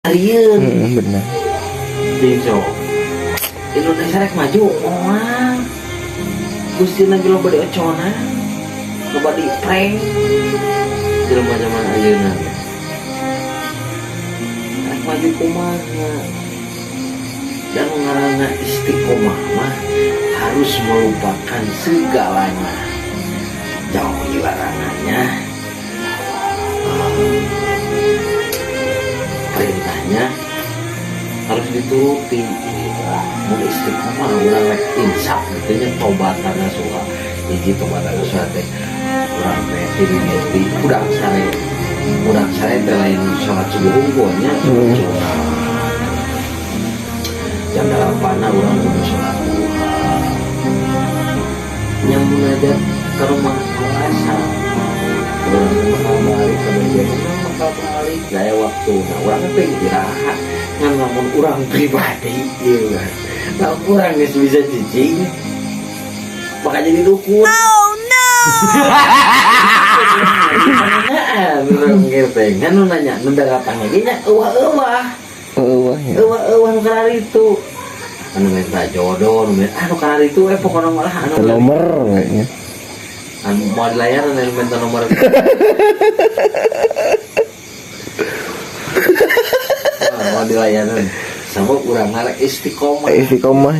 Rieun. Bener. Bingso. Indonesia rek maju moal. Gusti lagi loba dioconan. Loba di prank. Jelema zaman ayeuna. Rek maju kumaha? Dan ngaranna istiqomah mah harus melupakan segalanya. Jauhi larangannya. Perintahnya harus dituruti gitu. Mun istiqomah urang rek insaf gitu nya, tobatan nasuha, hiji tobatan nasuha teh urang teh ti mimiti hudang sare. Hudang sare teh lain salat subuh hungkul nya, sholat jam 8 urang kudu sholat duha nya, munajat ke rumah kuasa. Urang bakal balik ke bagian, urang bakal balik gaya waktu. Nah, urang teh istirahat ngan lamun urang pribadi ieu kan, lamun urang geus bisa cicing bakal jadi dukun. Oh no! Nanyaan urang gitu ngan nu nanya nu datang ge nya euwah-euwah. Oh, wah ya. Euwah-euwah nu kararitu, anu minta jodoh, nu minta anu kararitu, pokokna malah anu Nomor kayaknya. Anu mau dilayaran, anu minta nomor. Wah, mau dilayanan sabab urang ngarek istiqomah. Istiqomah.